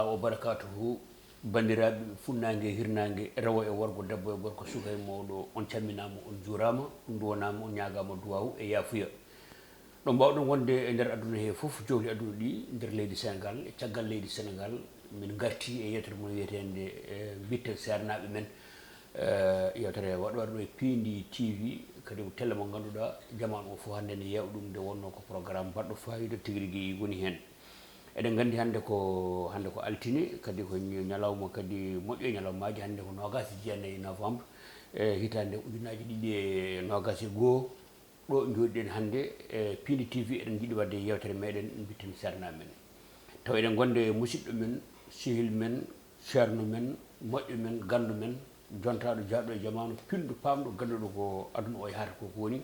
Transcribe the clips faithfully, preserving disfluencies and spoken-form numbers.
Wa barakatuhu. Banndiraaɓe funnaange e hirnaange, rewo e worgo, debbo e gorko, suka e mawɗo, on calminaama, on njuuraama, on nduwanaama, on ñaagaama duwaawu e yaafuya. Ɗo mbaawɗon wonde e nder aduna he fof, jowle aduna ɗi, nder leydi Senegaal, e caggal leydi Senegaal, min ngartii e yeewtere mon wiyeteende, eh, Mbitten Seernaaɓe Men. Eh, yeewtere waɗooɗo e Piindi T V, kadi ko tele mo ngannduɗaa jamaanu o fof hannde ne yeewa ɗum, nde wonnoo ko programme baɗɗo faayiida tigi rigi woni heen. Eɗen nganndi hannde ko, hannde ko altine, kadi ko ñalawma kadi moƴƴo e ñalawmaaji. Hannde ko noogaas e jeenayi novembre, e hitaande ujunaaji ɗiɗi e noogaas e goo. Ɗo njooɗiɗen hannde e Piindi T V, eɗen njiɗi waɗde yeewtere meɗen Mbitten Seernaaɓe Men. Taw eɗen ngonde e musidɗo men, sehil men, ceerno men, moƴƴo men, ganndo men, jontaaɗo jaaɗo e jamaanu, pinɗo, paamɗo, gannduɗo ko aduna o yahata ko, ko woni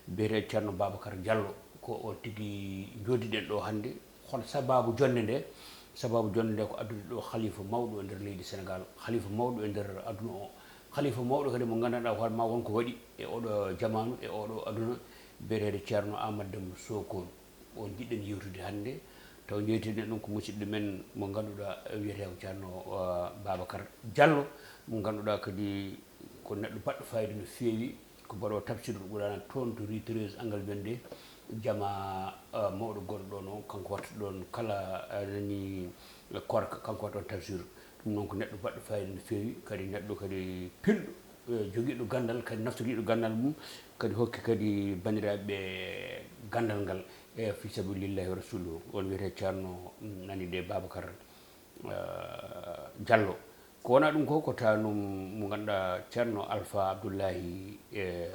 biyeteeɗo Ceerno Babacar Diallo. Ko on tigi njooɗiɗen ɗo hannde. Hol sabaabu jonnde nde? Sabaabu jonnde nde ko addude ɗo khalifa mawɗo e nder leydi Senegaal, khalifa mawɗo e nder aduna o, khalifa mawɗo kadi mo nganndanɗaa hoore ma won ko waɗi e oɗo jamaanu, e oɗo aduna, biyeteeɗo Ceerno Amadou Demba Sokone. On njiɗɗen yewtude hannde, taw njeyteten ɗum ko musidɗo men mo ngannduɗaa wiyetee ko Ceerno, uh, Babacar Diallo, mo ngannduɗaa kadi ko neɗɗo baɗɗo faayiida no feewi, ko baɗoowo tafsirul Qur'aana toon to rue treize angle vingt-deux, jama, uh, mawɗo gonɗo ɗo noon, kanko watta ɗoon kala, uh, nani koorka, kanko watta ɗoon tafsir. Ɗum noon ko neɗɗo baɗɗo faayiida no feewi, kadi neɗɗo kadi pilɗo, eh, jogiiɗo ganndal, kadi naftoriiɗo ganndal mum, kadi hokki kadi banndiraaɓe ganndal ngal, e fi sabilillahi wa rasuluhu. On wiyetee Ceerno, mm, nani de Babacar, eh, Diallo. Ko wonaa ɗum ko, ko taanum mo ngannduɗaa Ceerno Alpha Abdullahi, eh,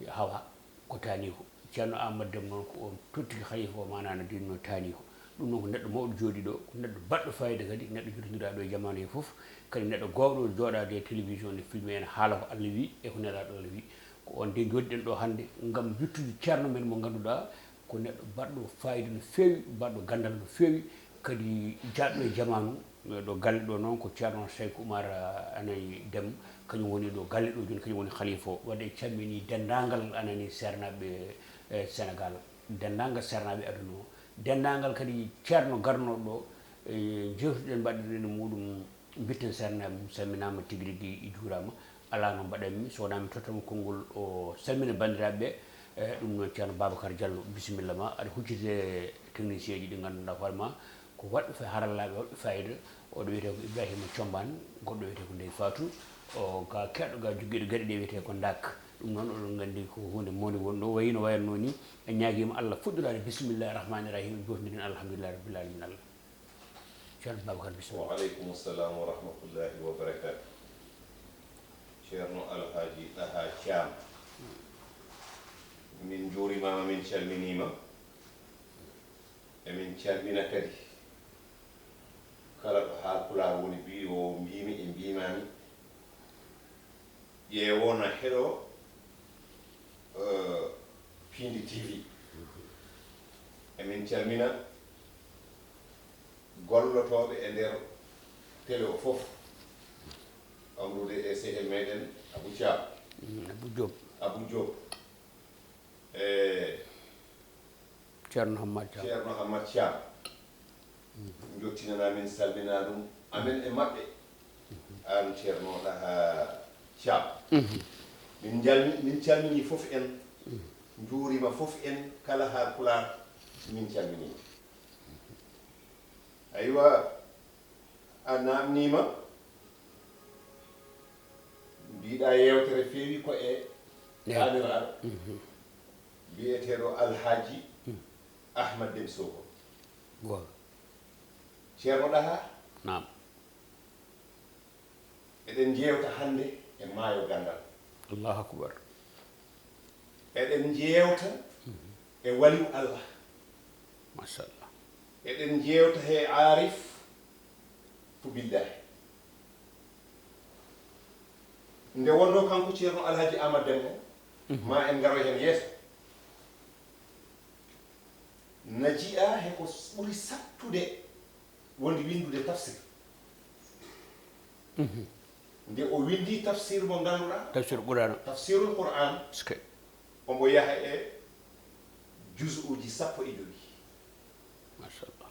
Hawa. Ko taaniiko. Ceerno Amadou Dem noon ko on tottiki khalifa o, maanaa no dinno taaniiko. Ɗum noon ko neɗɗo mawɗo jooɗiiɗo, ko neɗɗo baɗɗo faayiida kadi, neɗɗo jottindiraaɗo e jamaanu he fof, kadi neɗɗo goowɗo jooɗaade e télévision ne filme en haala ko Allah wi e ko Nelaaɗo Allah wi. Ko on de njooɗiɗen ɗo hannde ngam yettude ceerno men mo ngannduɗaa ko neɗɗo baɗɗo faayiida no feewi, baɗɗo ganndal no feewi, kadi jaaɗɗo e jamaanu. Ɗo galle ɗo noon ko Ceerno Sayku Umar, ah, Anay Dem, kañum woni ɗo galle ɗo jooni, kañum woni khalifa o. Waɗde calmini denndaangal anani seernaaɓe, eh, Senegaal, denndaangal seernaaɓe aduna o, denndaangal kadi ceerno garnooɗo ɗo, eh, jewtuɗen mbaɗɗen e muɗum Mbitten Seernaaɓe Men, salminaama tigi rigi, juuraama. Alaa no mbaɗanmi so wonaa mi tottamo konngol, o salmina banndiraaɓe ɓe. Eh, ɗum noon Ceerno Babacar Diallo, bisimilla ma, aɗa hucciti e technicien ji ɗi ngannduɗaa hoore ma ko waɗɓe fa-, harallaaɓe waɗɓe faayiida. Oɗo wiyetee ko Ibrahima Combaan, goɗɗo wiyetee ko Ndey Faatu. O ga keɗɗo ga joggiiɗo geɗe ɗe wiyetee ko Ndak. Ɗum noon oɗon nganndi ko huunde mawni wonɗo, o wayi no wayatnoo ni. En ñaagiima Allah fuɗɗoraade bismillahi rahmani rahim, en jofndirin alhamdulillahi rabbil alamin Allah. Ceerno Babacar, bisimilla. Wa aleykum salam wa rahmatullahi wa barakatuh. Ceerno Alhaji Ɗaha Caam, min njuurimaama, min calminiima. Emin calmina kadi kala ɗo Haalpulaar woni, mbi o mbiimi e mbiimaami. Ƴeewo na heɗo, eh, Piindi T V. Emin calmina gollotooɓe e nder télé o fof, amrude e sehil meɗen Abou Thiam. Mm, Abou Diop. Abou Diop. E Ceerno Hammad Thiam. Ceerno Hammad Thiam. Njottinanaa min salminaa ɗum, amen e maɓɓe. Aan Ceerno Ɗaha Thiam. Min njalmi-, min calminii fof en, njuuriima fof en, kala Haalpulaar min calminii. Aywa, a naamniima, mbiɗa yeewtere feewi ko e kaaniraaɗo biyeteeɗo Alhaji Ahmad Dem Sokone. Goonga. Ceerno Ɗaha. Naam. Eɗen njeewta hannde e maayo ganndal. Allahu akbar. Eɗen njeewta e waliw Allah. Machallah. Eɗen njeewta he aarif fu billahi. Nde wonnoo kanko Ceerno Alhaji Amadou Dem o, ma en ngaroy heen yeeso, na jiyaa he ko ɓuri sattude wonde winndude tafsir. Nde o winndi tafsir mo ngannduɗaa, tafsir Qur'an. Tafsirul Qur'an. Omo yaha e juzuuji sappo e jowi. Machallah.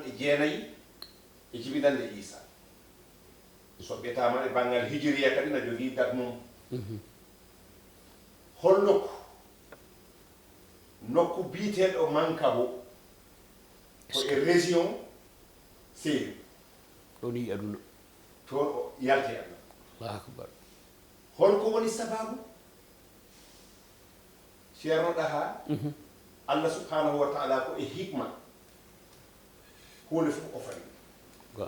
capanɗe jeenayi e jibinannde Iisa. So ɓetaama e banngal hijiriya kadi na jogii dat mum. Hol nokku? Nokku biyeteeɗo Mankabo, ko e région Sédhiou. Ɗon yi aduna. Toon o yalti aduna. Allahu akbar. Hol ko woni sababu? Ceerno Ɗaha, Allah subhanahu wa taala ko e hikma huunde fof o fawi. Ga.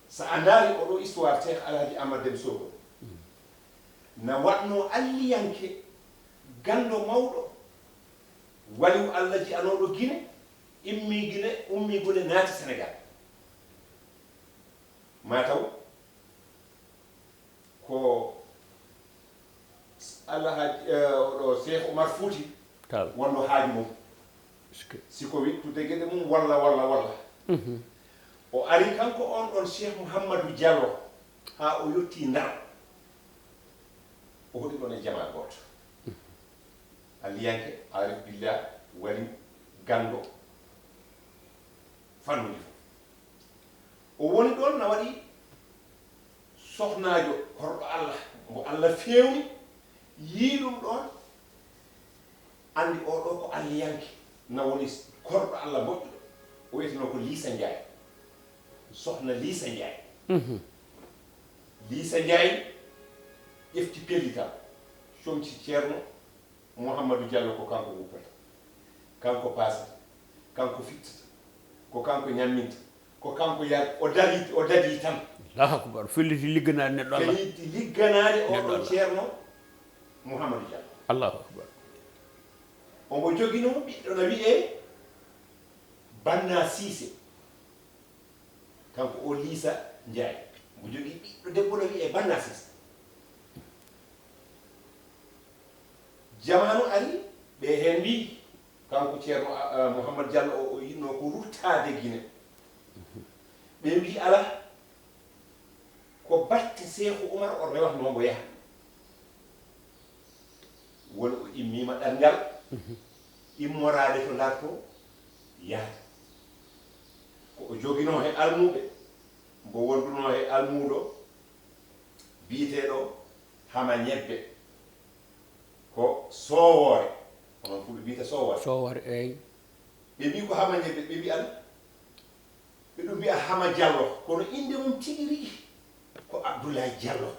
So a ndaari oɗo histoire Cheikh Alhaji Amad Dem Sogo, na waɗno alliyanke ganndo mawɗo, waliw Allah ji'anooɗo Gine, immi Gine, ummi Gune, naati Sénégal. Ma taw ko Alhaji, eh, oɗo Cheikh Omar Fouti Taal. Wonno haaju mum. Est-ce que Si ko wiɗtude geɗe mum walla, walla, walla. O ari kanko on ɗon Cheikh Mouhamadou Diallo haa o yotti Ndar. O hoɗi ɗon e jamaa gooto. Alliyanke, arif billah, wali, ganndo, fannuji fof. O woni ɗon na waɗi sohnaajo korɗo Allah, mo Allah feewni, yii ɗum ɗon, anndi oɗo ko alliyanke, na woni korɗo Allah moƴƴuɗo. O wiyeteno ko Liisa Njaay. Sohna Liisa Njaay. Liisa Njaay ƴefti pellital, comci Ceerno Mouhamadou Diallo, ko kanko wuppata, kanko paasata, kanko fittata, ko kanko ñamminta, ko kanko yar, o dari, o dadi tan. Allahu akbar. Felliti ligganaade neɗɗo Allah. Felliti ligganaade o Neɗɗo ɗon Allah. Ceerno Mouhamadou Diallo. Allahu akbar. Omo joginoo ɓiɗɗo na wiyee Banna Siise. Kanko o Liisa Njaay. Mo jogii ɓiɗɗo debbo no wiyee Banna Siise. Jamaanu ari, ɓe heen mbii, kanko Ceerno, a, a, Mouhammad Diallo o, o yiɗnoo ko ruttaade Gine. Ɓe mbii alaa, ko batte Seeku Umar o rewatnoo mbo yaha. Woni o immiima ɗanngal, immoraade to Ndar to yaha. Ko o joginoo he almuuɓe, mbo wondunoo he almuudo biyeteeɗo Hama Ñebbe, ko Soowoore. Onon Fulɓe mbiyata Soowoore. Soowoore, eey. Ɓe mbii ko Hama Ñebbe, ɓe mbii alaa. Ɓe ɗum mbiya Hama Diallo, kono innde mum tigi rigi ko Abdoulaye Diallo.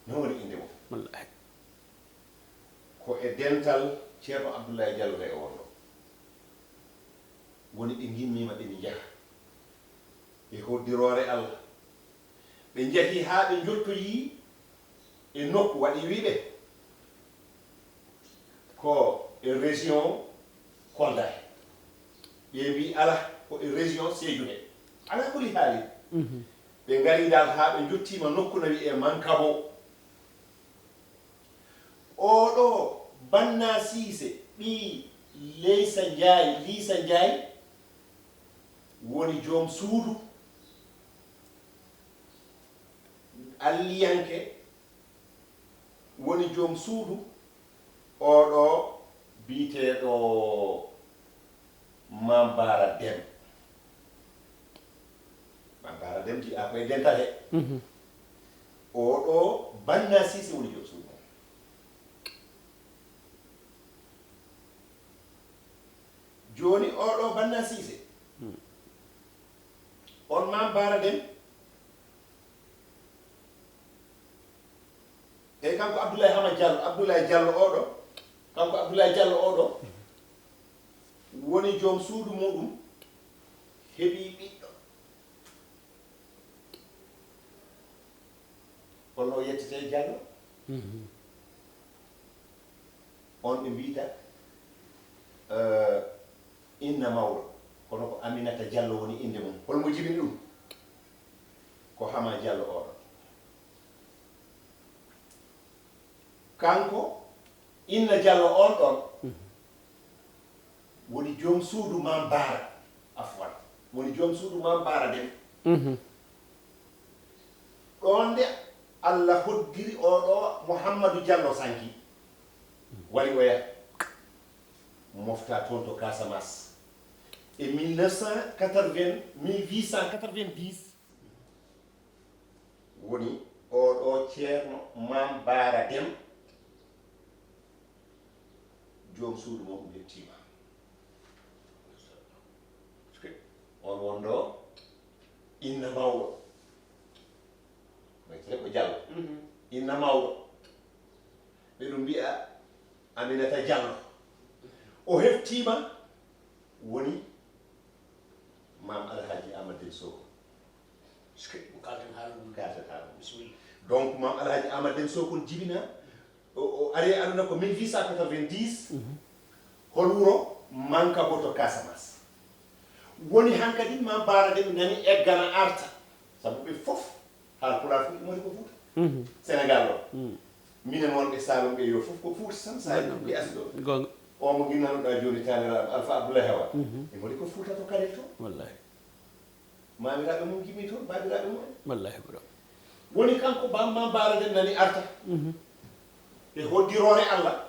Noon woni innde mum. Wallaahi. Ko e dental Ceerno Abdoulaye Diallo he o wonno. Woni ɓe ngimmiima ɓe njaha. E hoddiroore Allah. Ɓe njahi haa ɓe njottoyii e nokku waɗi wiɓe ko e région Kolda he. Ɓe mbii alaa, ko e région Sédhiou he. Alaa kulli haali. Ɓe ngari dal haa ɓe njottiima nokku na wiyee Mankabo. Oɗo Banna Siise, ɓii Leysa Njaay, Liisa Njaay, woni joom suudu. Alliyanke woni joom suudu Oɗo biyeteeɗo Mame Bara Deme. Mame Bara Deme jiyaa ko e dental he. Oɗo Banna Sise woni joom suudu mum. Jooni oɗo Banna Sise, on Mame Bara Deme, e kanko Abdoulaye Hama Diallo, Abdoulaye Diallo oɗo, kanko Abdoulaye Diallo oɗo woni joom suudu muɗum, heɓi ɓiɗɗo. Kono o yettete Diallo. On ɓe mbiyta, eh, inna mawɗo, kono ko Aminata Diallo woni innde mum. Holmo jibini ɗum? Ko Hama Diallo oɗo. Kanko, inna Diallo on ɗon, woni joom suudu Mame Bara, afwan, woni joom suudu Mame Bara Deme. Ɗon nde Allah hoddiri oɗo Mouhamadou Diallo Sanki, wari oya mofta toon to Casamance. E mille neuf cent quatre-vingts, mille huit cent quatre-vingt-dix, woni oɗo Ceerno Mame Bara Deme, joom suudu mum hettima. On wonɗo inna mawɗo. Maytere ko Diallo. Inna mawɗo. Ɓe ɗum mbiya Aminata Diallo. O heftima woni Mame Alhaji Amadou Deme Sokone. Ko kalten haala mum. Kalten haala mum. Bisimilla. Donc, Mame Alhaji Amadou Deme Sokone jibina, o, o ari e aduna ko mille huit cent quatre-vingt-dix. Hol wuro? Mankago to Casamance. Woni hankadi Mame Bara Deme nani eggana arta. Sabu ɓe fof haalpulaar fof immori ko Fuuta. Sénégal ɗo. Minen wonɓe Saalum ɓe yo fof ko Fuuta tan, sa itti ɗi asi ɗo. Gonga. O mo ginnanoɗa jooni, taniraɗo Alpha Abdoulaye Hawa. Immori ko Fuuta to Kanel to. Wallahi. Mamiraaɓe mum gimmi toon, baabiraaɓe mum en. Wallahi ko ɗum. Woni kanko Bam Mame Bara Deme nani arta. E hoddiroore Allah.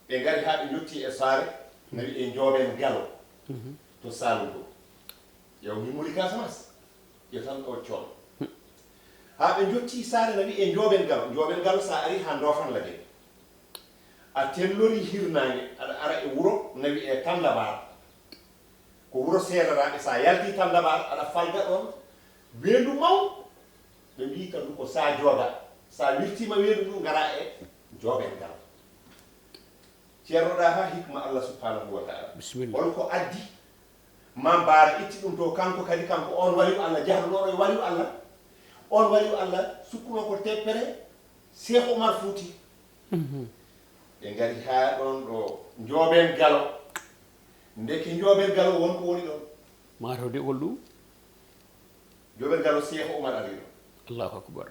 Ɓe ngari haa ɓe njotti e saare, na wiyee Njooben Galo. To Saalum to. Yo mi muli Casamance. Yo tan ɗo coono. Haa ɓe njotti saare na wiyee Njooben Galo. Njooben Galo, sa ari haa Ndofan Lagine. A tellori hirnaange, aɗa ara e wuro na wiyee Tandabar. Ko wuro seedaraaɓe, sa yalti Tandabar, aɗa falga ɗon weendu mawɗo. Ɓe mbiyi ka ɗum ko Sa Jooga. Sa wirtiima weendu ndu, ngara e Njooben Galo. Ceerno Ɗaha, hikma Allah subhanahu wa ta'ala. Bisimilla. Holko addi Mame Bara itti ɗum to, kanko kadi, kanko on waliyu Allah, jahruɗo e waliyu Allah. On waliyu Allah sukkuno ko teppere Cheikh Oumar Fouti. Ɓe ngari haa ɗon ɗo Njooben Galo. Ndeke Njooben Galo won ko woni ɗon. Matawde hol ɗum? Njooben Galo Cheikh Oumar ari ɗon. Allahu akbar.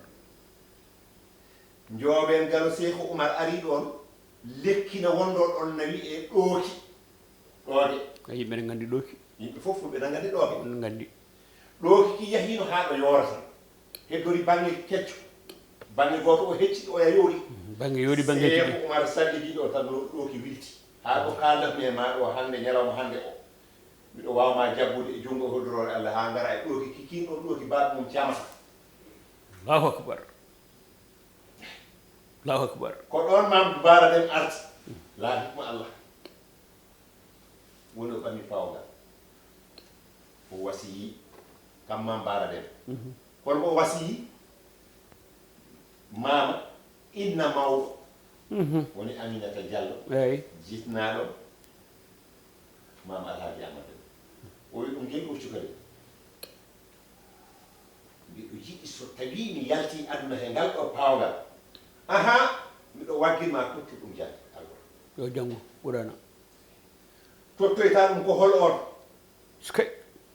Njooben Galo Cheikh Oumar ari ɗon, lekki na wonɗo ɗon na wiyee Ɗooki. Ɗooke. A yimɓe ne nganndi Ɗooki. Yimɓe fof fulɓe na nganndi Ɗooke. Ne nganndi. Ɗooki ki yahiino haa ɗo yoorata. Heddori baŋŋe kecco. Baŋŋe gooto o hecci, oya yoori. Baŋŋe yoori, baŋŋe Seeku tigi. Umar Salli ɗo tan no Ɗooki wilti. Haa ɗo kaaldatmi e maa ɗo hannde, ñalawma hannde o. Miɗo waawa ma jaggude e junngo hoddoroore Allah haa ngara e Ɗooki kikiin ɗon, Ɗooki baaɗo mum camata. Allahu akbar. Allahu akbar. Ko ɗoon Maam Baara Dem arti. La hikma Allah. Woni o ɓami pawngal. O wasiyi kam Maam Baara Dem. Kono o wasiyi maama inna mawɗo. Woni Aminata Diallo. Eey. Jiitnaaɗo Maam Alhaji Amadou. O wi ɗum ngel ɗo cukali. Mbiɗo yiɗi so tawii mi yaltii aduna he ngal ɗo paawngal. Ahaa, miɗo waggir ma tottu ɗum jannde. Alwala. Yo janngu Qur'aana. Tottoyta ɗum ko hol on? Ske.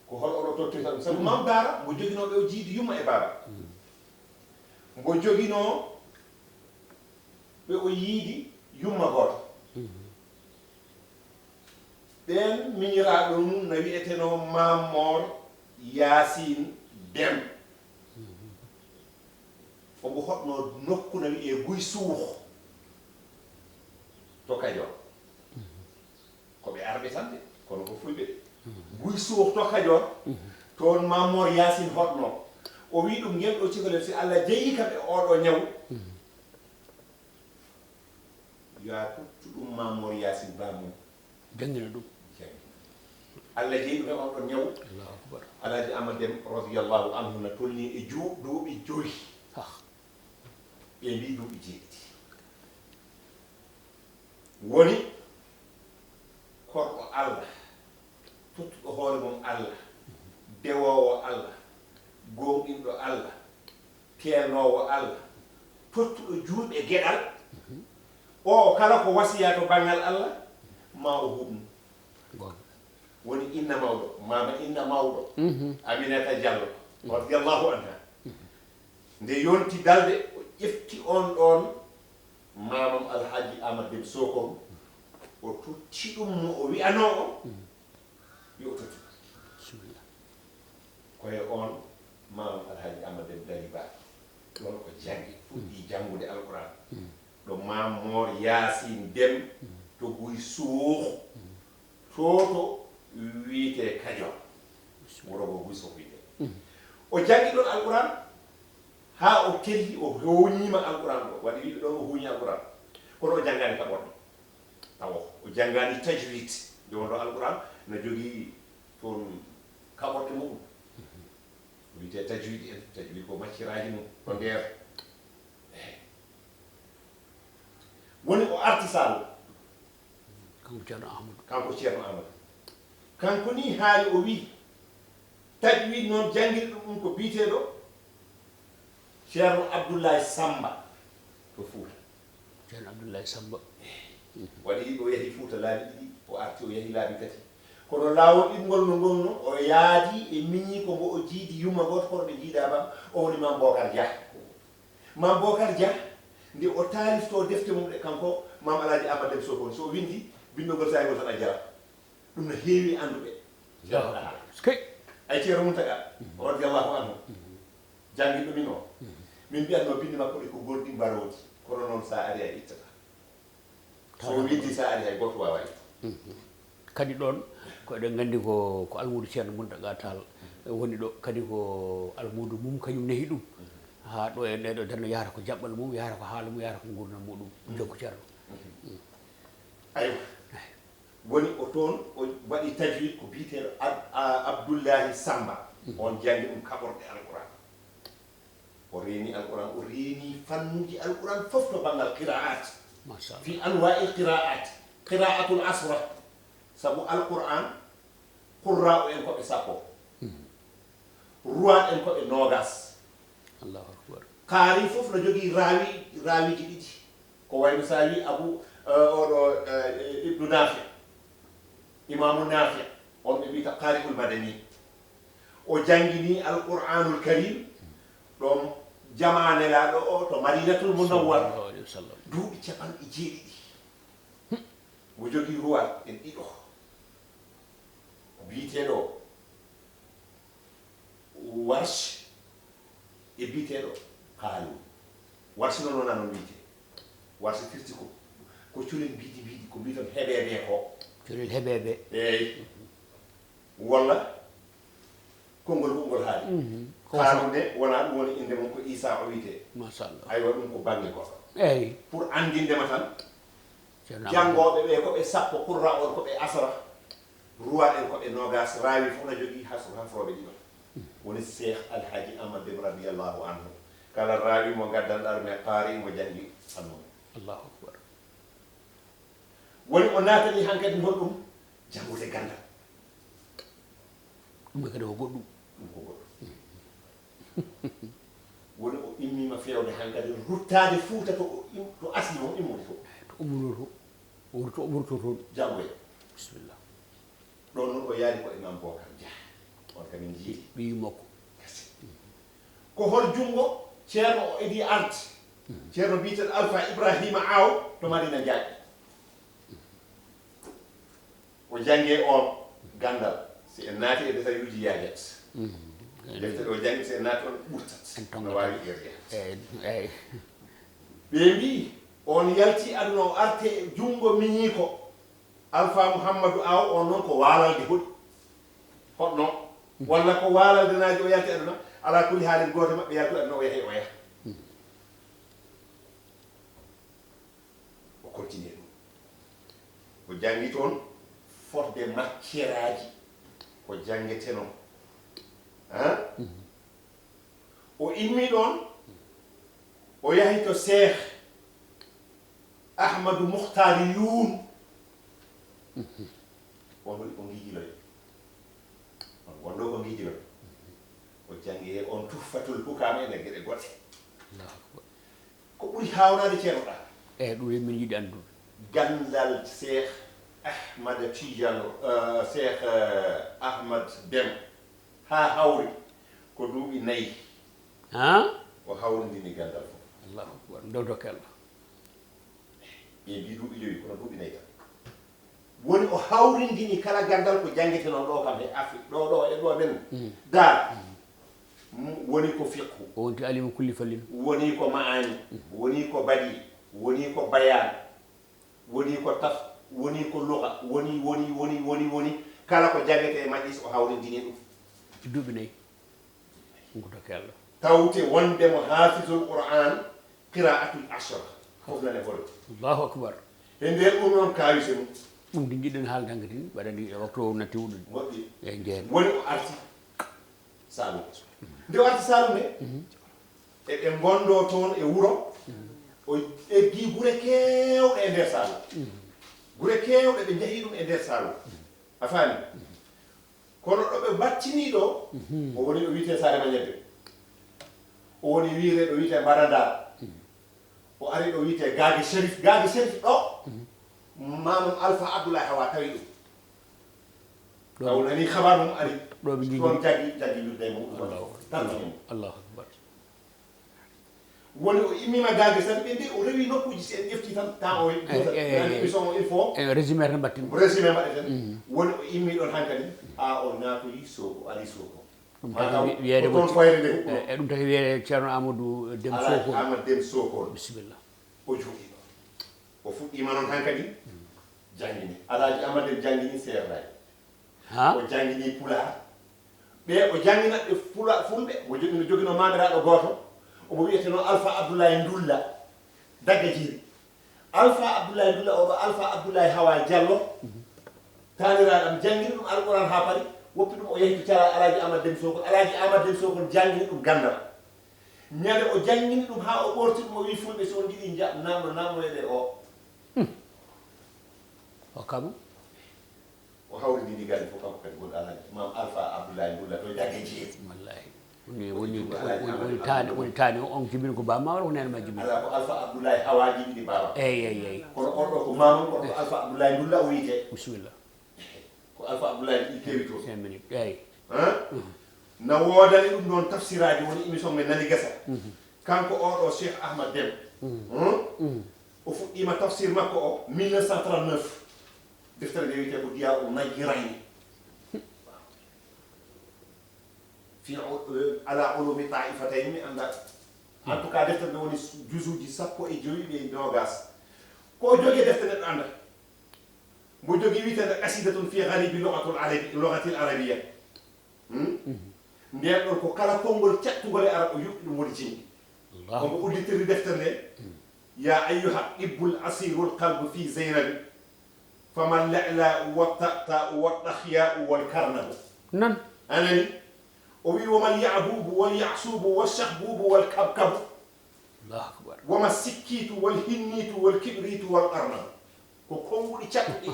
Ko hol on o tottoyta ɗum? Sabu Maam Daara mo joginooɓe o jiidi yumma e baaba. Mbo joginoo ɓe o yiidi yumma gooto. Ɓeen miñiraaɗo mum na wiyetenoo Maam Moor Yaasin Dem. Omo hoɗnoo nokku na wiyee Guy Suux. To Kajoor. Ko ɓe arɓe tan de, kono ko fulɓe de. Guy Suux to Kajoor, toon Mamoor Yaasin hoɗno. O wii ɗum, ngel ɗo cikolel, si Allah jeyi kam e oɗo ñaw, yo a tottu ɗum Mamoor Yaasin ba mum. Jangina ɗum. Jangina. Allah jeyi ɗum e on ɗon ñawu. Allahu akbar. Alhaji Amadou Deme radiyallahu anhu na tolni e ju-, duuɓi joyi. Ah. Ɓe mbi duuɓi jeeɗiɗi. Woni korɗo Allah, tottuɗo hoore mum Allah, dewoowo Allah, gooŋɗinɗo Allah, teelnoowo Allah, tottuɗo juulɓe geɗal. O kala ko wasiya to banngal Allah, ma o huɓnu. Goonga. Woni inna mawɗo, mama inna mawɗo, Aminata Diallo, radiyallahu anha. Nde yonti dalde, o ƴefti on ɗon mamam Alhaji Amadou Deme Sokoro, o totti ɗum mo o wi'anoo o, yo o tottu. Bisimilla. Ko e on mamam Alhaji Amadou Deme dari ba. Ɗon o janngi, fuɗɗi janngude Alquran. Ɗo Mamoor Yaasin Deme to Guy Suux, to, to wiyetee Kajoor. Wuro ngo Guy Suux wiyetee. O janngi ɗon Alquran haa o telli, o huuñiima Alquran ɗo. Waɗi wi'ɓe ɗon o huuñi Alquran. Kono o janngaani kaɓorɗe. Tawo o janngaani tajwid. Nde wonno Alquran na jogii toon kaɓorɗe muɗum. Wiyetee tajwid en, tajwid ko macciraaji mum ko nder. Eey. Woni o arti Saalum. Kanko Ceerno Ahmadu. Kanko Ceerno Ahmadu. Kanko ni haali o wii, tajwid noon janngirɗo ɗum ko biyeteeɗo Ceerno Abdullahi Samba to Fuuta. Ceerno Abdullahi Samba. Eey. Waɗi o yahi Fuuta laabi ɗiɗi, o arti o yahi laabi tati. Kono laawol ɗiɗngol no ngol no, o yaadi e miñiiko mbo o jiidi yumma gooto, kono ɓe njiidaama, o woni Maam Bookar Jah. Maam Bookar Jah, nde o taaliftoo defte mum ɗe kanko, Maam Alaaji Aamadu Dem Sokoni, so o winndi, binndol ngol saa'i ngol tan a jarat. Ɗum no heewi annduɓe. Allahu akbar. Eskey. Ay Ceerno Muntaga, radiyallahu anhu, jannginɗo min o, min mbiyatnoo binndi makko ɗi ko gonɗi mbarooji, kono noon so a arii a ittataa. So o winndi, so a arii hay gooto waawaa ittude. Kadi ɗoon, ko eɗen nganndi ko, ko almuudo Ceerno Muntaga Taal woni ɗo, kadi ko almuudo mum kañum nehi ɗum. Haa ɗo e ɗeeɗo darnde yahata ko jaɓɓal mum, yahata ko haala mum, yahata ko nguurndam muɗum. Jokku Ceerno. Aywa. Woni o toon, o waɗi tajwid ko biyeteeɗo Ab-, a-, Abdullahi Samba. On janngi ɗum kaɓorɗe Alquran. O reeni Alquran, o reeni fannuuji Alquran fof to banngal qiraat. Machallah. Fi anwaa'il qiraat. Qiraatul asra. Sabu Alquran, qurraa'u en ko ɓe sappo. Ruwaat en ko ɓe noogas. Allahu akbar. Qaari fof no jogii raawi, raawiiji ɗiɗi. Ko wayno so a wii Abu, eh, oɗo, eh, Ibnu Naafi, Imaamu Naafi, on ɓe mbiyata Qaari'ul Madani. O janngini Alqur'aanul Kariim ɗoon jamaa Nelaaɗo o to Madiinatul Munawwara. Sallallahu alayhi wa sallam. Duuɓi capanɗe jeeɗiɗi. Mo jogii ruwaat en ɗiɗo. Biyeteeɗo Warsh e biyeteeɗo Qaaluun. Warsh noon wonaa noon wiyetee. Warsh firti ko, ko culel mbiidi mbiidi, ko mbiiton heɓeeɓe ko. Culel heɓeeɓe. Eey. Walla konngol fof ngol haali. Mhm. Ko Qaaluun ne wonaa ɗum woni innde mum, ko Iisaa o wiyetee. Machallah. Aywa, ɗum ko bannge goɗɗo. Eey. Pour anndinde ma tan, Ceerno Amadou. Janngooɓe ɓe ko ɓe sappo, qurra on ko ɓe asra. Ruwaaɗ en ko ɓe noogaas, raawi fof na jogii has-, hafrooɓe ɗiɗo. Woni Seex Alhaji Amadou Dem radiyallahu anhu. Kala raawi mo ngaddanɗaa ɗum e qaari mo janngi fannu mum. Allahu akbar. Woni o naatani hankadi honɗum? Janngude ganndal. Ɗum kadi ko goɗɗum. Ɗum ko goɗɗum. Woni o immiima feewde hankadi ruttaade Fuuta to o im-, to asli mum immori to. To ummunoo to. O wurto, o wurto toon. Janngoya. Bisimilla. Ɗoon noon o yaari ko Imam Bocar Dia. On kam en njiyii. Ɓiyi makko. Ko hol junngo Ceerno o idii arde? Ceerno biyeteeɗo Alfa Ibrahima Aw to Madina Njaay. O janngee oon ganndal. Si en naati e détail uji yaajat. Defte ɗo janngi, si en naati on ɓurtat. En tonngata. No waawi ƴeewde. Eey, eey. Ɓe mbii, On yalti aduna o arte e junngo miñiiko Alfa Muhammadu Aw, on noon ko waalalde hoɗi hoɗno walla ko waalalde naaji o yalti aduna. Ala kulli haalin, gooto maɓɓe yaltu aduna o yahi o yaha. O continue ɗum. O janngi toon fotde matière aji ko janngetenoo. Han? O immi ɗoon, o yahi to Seeh Ahmadu Muhtaari Yuun. On woni ko ngiijiloy. On wonno ko ngiijiloy. O janngi e on Tuhfatul Hukaam e nder geɗe goɗɗe. Ko ɓuri haawnaade Ceerno Ɗa. Eyi, ɗum en min yiɗi anndude. Ganndal Seeh Ahmad Tiijaan, eh, Seeh, eh, Ahmad Dem, haa hawri ko duuɓi nayi. Ha? O hawrindini ganndal fof. Allahu akbar. Ndew dokke Allah. Ɓe mbi duuɓi joyi, kono duuɓi nayi tan. Woni o hawrindini kala ganndal ko janngetenoo ɗo kam e Afrik, ɗo, ɗo, e ɗo men Daar. Mm, woni ko fiqhu. O wonti alimu kulli fallin. Woni ko maani, woni ko badi, woni ko bayaan, woni ko taf, woni ko luga, woni, woni, woni, woni, woni. Kala ko janngete e majlis o hawrindini ɗum. Duuɓi nayi. Ko dokke Allah. Tawte wonde mo hafizul Qur'an, qira'atul ashra. Fof nane folo. Allahu akbar. E nder ɗum noon kawise mum. Ɗum ɗi njiɗɗen haalde hankadi, waɗani e waktu o natti wuɗɗude. Moƴƴi. E jeere. Woni o arti Saalum. Nde o arti Saalum ne, eɓe ngondo toon e wuro, o eggi gure keewɗe e nder Saalum. Gure keewɗe ɓe njehi ɗum e nder Saalum. A faami? Kono ɗo ɓe mbattini ɗo, o woni ɗo wiyetee Saare Mañedde. O woni wiyetee ɗo wiyetee Mbaradaar. O ari ɗo wiyetee Gaage Sherif. Gaage Sherif ɗo, Maamam Alfa Abdoulaye Hawa tawi ɗum. Ɗo o nani habar mum ari. Ɗo ɓe njogii. Toon jaggi, jaggi wirde mum. Allahu akbar. Tan ko mum. Allahu akbar. Woni o immima Gaage Sherif, ɓe mbi o rewi nokkuuji, si en ƴefti tan, temps o, eh, eh, émission o, il faut, eh, résumé tan mbatten. Résumé mbaɗeten. Mm. Woni o immi ɗon hankadi, haa o naatoyi Sokone, o ari Sokone. Ɗum taki wiyeede ko toon foyre nde huɓɓunoo. E, e ɗum taki wiyeede Ceerno Amadou Dem Sokone. Alhaji Amadou Dem Sokone. Bisimilla. O jooɗii ɗon. O fuɗɗiima noon hankadi janngini. Alhaji Amadou Dem janngini seernaay. Ha? O janngini Pulaar. Ɓe o janngina ɓe Fula-, Fulɓe, mo jogino, jogino maamiraaɗo gooto, omo wiyeteno Alfa Abdoulaye Ndulla, Dagga Jeeri. Alfa Abdoulaye Ndulla, oɗo Alfa Abdoulaye Hawa Diallo, taaniraaɗo am, janngini ɗum Alquran haa pari, woppi ɗum, o yahi to Cala Alaaji Amad Dem Sokone. Alaaji Amad Dem Sokone janngini ɗum ganndal. Ñande o janngini ɗum haa o ɓoorti ɗum, o wii Fulɓe, so on njiɗi nja-, naamno, naamnoyɗe o. Hmm. O kaɓu? O hawrindini gandi fof, kanko kadi woni Alhaji Maam Alfa Abdoulaye Ndulla to Jagge Jeeri. Wallahi. Woni, woni, woni, woni taani, woni taani on jibini ko Baaba Maal, wala ko Neene Maal jibini? Alaa, ko Alfa Abdoulaye Hawa jibini Baaba. Eyi, eyi, eyi. Kono on ɗo ko maamam, kono ko Alfa Abdoulaye Ndulla o wiyetee. Bisimilla. Ko Alfa Abdoulaye ɗi kewi toon. Cinq minutes, eyi. Hein? Mhm. Na woodani ɗum ɗoon tafsiraaji, woni émission men Nani Gasa. Mhm. Kanko oɗo Cheikh Ahmad Dem. Mhm. Hein? Mhm. O fuɗɗiima tafsir makko o mille neuf cent trente-neuf. Deftere nde wiyetee ko Diyaa u Najirayni. Fi u-, ala ulumi taifatayni, mi anndaa. En tout cas, deftere nde woni juzuuji sappo e jowi ɓe noogaas. Ko o jogii deftere nde ɗo annda. Mbo jogii wiyeteende Qasidatun fi Gharibi Lughatul Arabi-, Lughatil Arabiyya. Hmm? Mhm. Ndeen ɗon ko kala konngol caɗtungol e Arab o yuɓɓi ɗum woni jimɗi. Allahu. Omo udditirri deftere nde, mhm, Ya ayyuha tibbul asirul qalbu fi Zaynabi, famal la'la'u wat ta'ta'u wad dahya'u wal karnabu. Nan. A nani? O wi, wamal ya'bubu wal ya'subu wal shahbubu wal kabkabu. Allahu akbar. Wama sikkiitu wal hinniitu wal kibriitu wal arnam. Ko konnguɗi caɗɗuɗi.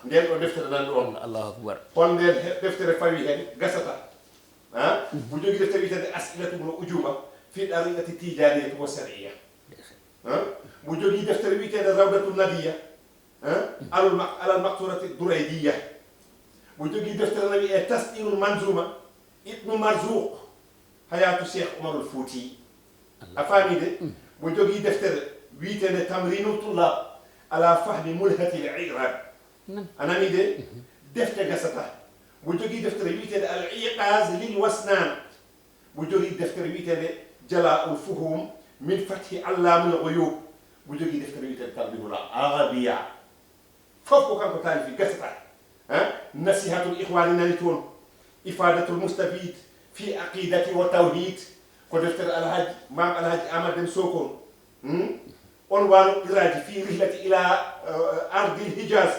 Nden ɗo deftere nan ɗo on. Allahu akbar. Hol nden he-, deftere fawi hen gasata? Ha? Mhm. Mo jogii deftere wiyetee As'ilatu wal Ujuba fi Dariqati Tijaniyati wa Shar'iyya. Ha? Mo jogii deftere wiyetee Rawdatu Nadiya. Hein? Alal ma-, alal maqturati Duraydiyya. Mo jogii deftere na wiyee Tas'ilul Manzuma, Ibnu Marzuq, Hayatu Cheikh Umarul Fouti. A faami de? Mm. Mo jogii deftere wiyeteende Tamrinul Tullab ala fahmi mulhatil i'rab. Mm. A nani de? Mhm. Defte gasata. Mo jogii deftere wiyeteende Al Iqaz lil Wasnan. Mo jogii deftere wiyeteende Jala'ul Fuhum min Fathi Allamul Ghuyub. Mo jogii deftere wiyeteende Tanbihul Arabiya. Fof ko kanko taalifi, gasata. Hein? Nasihatul Ikhwani nani toon. Ifadatul Mustafid fi Aqidati wa Tawhid. Ko deftere Alhaji, Maam Alhaji Ahmad Dem Sokon. Hmm? On wano qiraaji fi rihlati ila, eh, ardil Hijaz.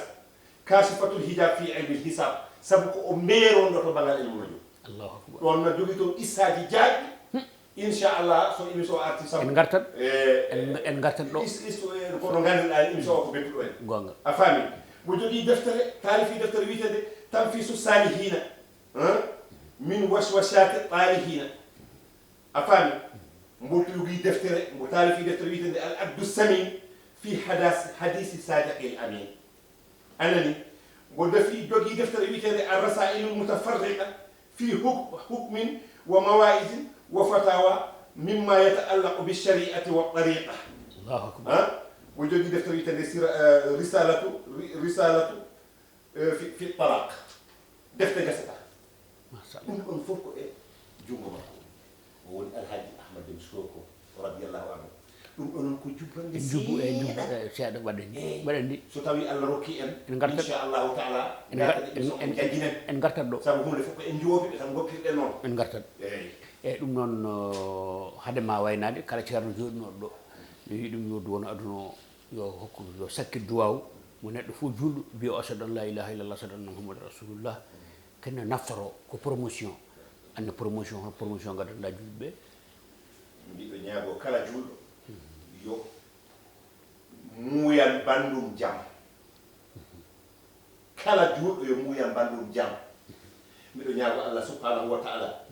Kashifatul Hijab fi ilmil hisab. Sabu ko o meeronɗo to banngal ilmu no jom. Allahu akbar. Ɗon na jogii toon qissaaji jaajɗi. Inchallah, so émission arti sabu. En ngartat. Eh, En, en ngartat ɗo. Is-, is-, eh, kono ngannduɗaa émission o ko bettuɗo en. Goonga. A faami? Mo jogii deftere, taalifi deftere wiyeteende Tanfisu Salihina. Hein? Min waswasati talihina. A faami? Mbo jogii deftere, mbo taalifi deftere wiyeteende Al Addu Samin fi hadas, hadisi Sadiqil Amin. A nani? Mbo defi jogii deftere wiyeteende Ar Rasailul Mutafarriqa fi huk-, hukmin wa mawa'izin wa fatawa mimma yata'allaqu bi shari'ati wa tariqa. Allahu akbar. Ha? Mbo jogii deftere wiyeteende sira, eh, Risalatu, ri-, Risalatu, eh, fi, fi talaq. Defte gasata. Machallah. Ɗum ɗon fof ko e junngo makko woni. O woni Alhaji Ahmad Dem Soko, radiyallahu anhu. Ɗum ɗon noon ko jubbannde. Jubbu e jubbu seeɗa. E seeɗa waɗani. Eey. Waɗani. So tawi Allah rokki en, En ngartat. Inchallahu taala, En ngar-, ngartat en, émission en, jaggi en. En ngartat ɗo. Sabu huunde fof ko en joofiɓe tan ngoppirɗen noon. En ngartat. Eey. Eey, ɗum noon, no, hade ma waynaade, kala ceerno jooɗinooɗo ɗo, no yiɗi ɗum yo duwono aduna o, yo hokku, yo sakkit duwaaw mo neɗɗo fof juulɗo, mbiya o, "Ashhadu an la ilaha illallah, ashhadu anna Muhammadan rasulullah." Ken no naftoro ko promotion. Anne promotion, hono promotion gaddanɗa juulɓe ɓe? Mbiɗo ñaago kala juulɗo yo muuyan banndum jam. Kala juulɗo yo muuyan banndum jam. Mbiɗo ñaago Allah subhanahu wa taala,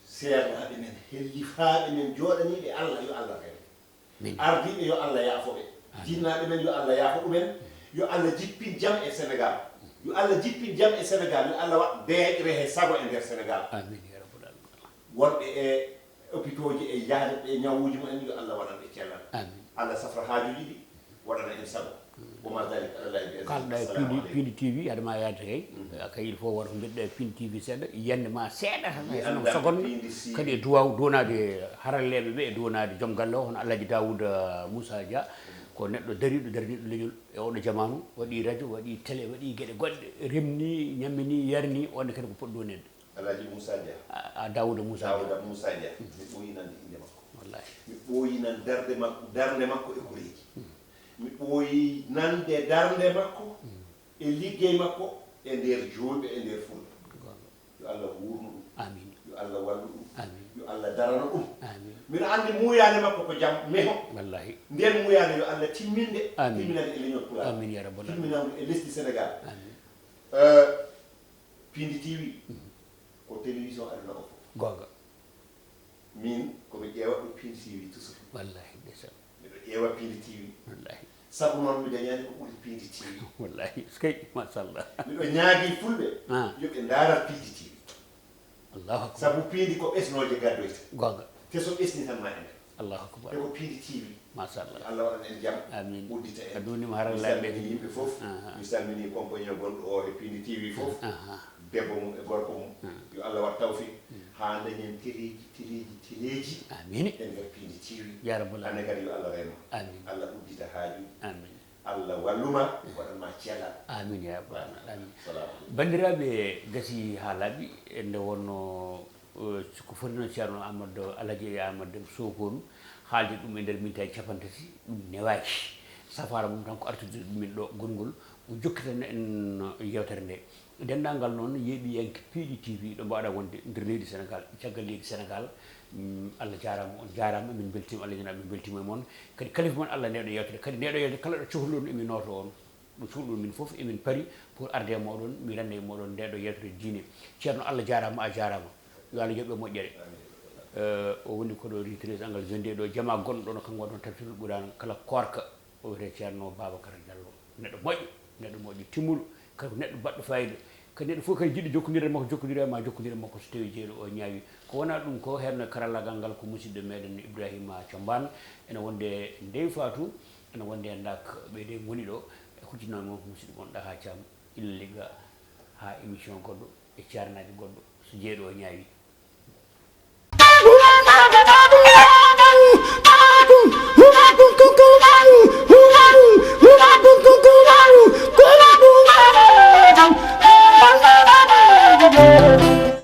seernaaɓe men, hellifaaɓe men, jooɗaniiɓe Allah, yo Allah reen. Min. Ardiiɓe, yo Allah yaafo ɓe. Amin. Jinnaaɓe men, yo Allah yaafo ɗumen. Yo Allah jippin jam e Senegal. Yo Allah jippin jam e Senegal. Yo Allah waɗ deeƴre he sago e nder Senegal. Amin, ya rabbal alamin. Wonɓe e hôpitaux ji e jahde ɓe ñawuuji mumen, yo Allah waɗan ɓe cellal. Amin. Allah safra haajuuji ɗi, waɗana en sago. Wa ma dalik ala Allahi bi aziz. Kalɗa e Assalamu Pindi, aleykum. Pindi T V, hade ma yaade kay. Mhm. Kay il faut wata ko mbiɗɗa e Pindi T V seeɗa, yiyannde ma seeɗa tan, mi hay sinno ko annda seconde, Pindi si kadi e duwaw duwanaade haralleeɓe ɓe, e duwanaade joom galle o, hono Alhaji Daouda Moussa Dia, ko neɗɗo dariiɗo, daraniiɗo leñol e oɗo jamaanu, waɗi radio, waɗi télé, waɗi geɗe goɗɗe, remni, ñammini, yarni, on ne kadi ko poɗɗo wonede. Alhaji Moussa Dia. A, a Daouda Moussa Dia. Daouda Moussa Dia. Mhm. Mi ɓooyi nande innde makko. Wallahi. Mi ɓooyi nan darde makko, darnde makko e koreeji. Mhm. Mi ɓooyi nande darnde makko e liggey makko e nder juulɓe, e nder fulɓe. Goonga. Yo Allah wuurnu ɗum. Amin. Yo Allah wallu ɗum. Amin. Yo Allah darano ɗum. Amin. Mino anndi muuyaande makko ko jam meho. Wallahi. Nden muuyaande yo Allah timminde, amin, timminande e leñol Pulaar. Amin ya rabbal alamin. Timminande e lesdi Senegal. Amin. Eh, Pindi T V, mhm, ko télévision aduna o fof. Goonga. Min, ko mi ƴeewa ɗo Pindi T V toujours. Wallahi, ndeysaan. Miɗo ƴeewa Pindi T V. Wallahi. Sabu noon mi dañaani ko ɓuri Pindi T V. Wallahi, eskey, machallah. Miɗo ñaagii fulɓe, ah, yo ɓe ndaara Pindi T V. Allahu akbar. Sabu Pindi ko ɓesnooje gaddoyta. Goonga. Te so ɓesni tan ma e nder. Allahu akbar. Te ko Pindi T V. Machallah. Yo Allah waɗan en jam. Amin. Uddita en. A duunima haralleeɓe. Mi salmini yimɓe fof. Aha. Mi salmini compagnie gonɗo o e Pindi T V fof. Aha. Debbo mum e gorko mum. Hmm. Yo Allah waɗ tawfiq. Hmm. Haa dañen teleeji, teleeji, teleeji. Amin. E nder Pindi T V. Ya rabbal alamin. Anne kadi yo Allah reen ma. Amin. Allah uddita haaju. Amin. Allah wallu ma, waɗan ma cellal. Amin ya rabbal alamin. Amin. Salamu aleykum. Banndiraaɓe, gasi haa laaɓi, e nde wonno, eh, ko foti noon Ceerno Amadou, Alhaji Amadou Dem Sokonu, haalde ɗum e nder mintaaji capantati, ɗum newaaki. Safaara mum tan ko artude ɗum min ɗo gonngol, o jokkitana en yeewtere nde. Denndaangal noon yeeɓiyanke Piindi T V ɗo mbaɗa wonde nder leydi Senegal, caggal leydi Senegal, mm, Allah jaaraama, on jaaraama, min mbeltiima, Allah ñaanaa, min mbeltiima e mon. Kadi kalifa mon Allah ndeɗo yeewtere, kadi ndeɗo yeewtere kala ɗo cohluɗon emin nooto on. Ɗum cuɗɗo min fof emin pari pour arde e moɗon, mi renda e moɗon ndeɗo yeewtere diine. Ceerno, Allah jaaraama, a jaaraama. Yo Allah yoɓ e moƴƴere. Eh, o woni ko ɗo rue treize angle vingt-deux ɗo, jamaa gonɗo ɗo no kanko waɗi ɗon tafsirul Qur'an kala koorka. O wiyetee Ceerno Babacar Diallo. Neɗɗo moƴƴo, neɗɗo moƴƴo timmuɗo, kadi ko neɗɗo baɗɗo fayida. Kadi neɗɗo fof kadi jiɗɗo jokkondirde e makko, jokkondiroya ma, jokkondiroya e makko so tawi jeeɗo o ñaawi. Ko wonaa ɗum ko, heen karallaagal ngal ko musidɗo meɗen Ibrahima Thiombane. Ene wonde Ndeye Fatou, ene wonde Ndak, ɓe de ngoni ɗo. E huccitnoo mo musidɗo mon Ɗaha Thiam, illa ligga haa émission goɗɗo e ceernaajo goɗɗo so jeeɗo o ñaawi.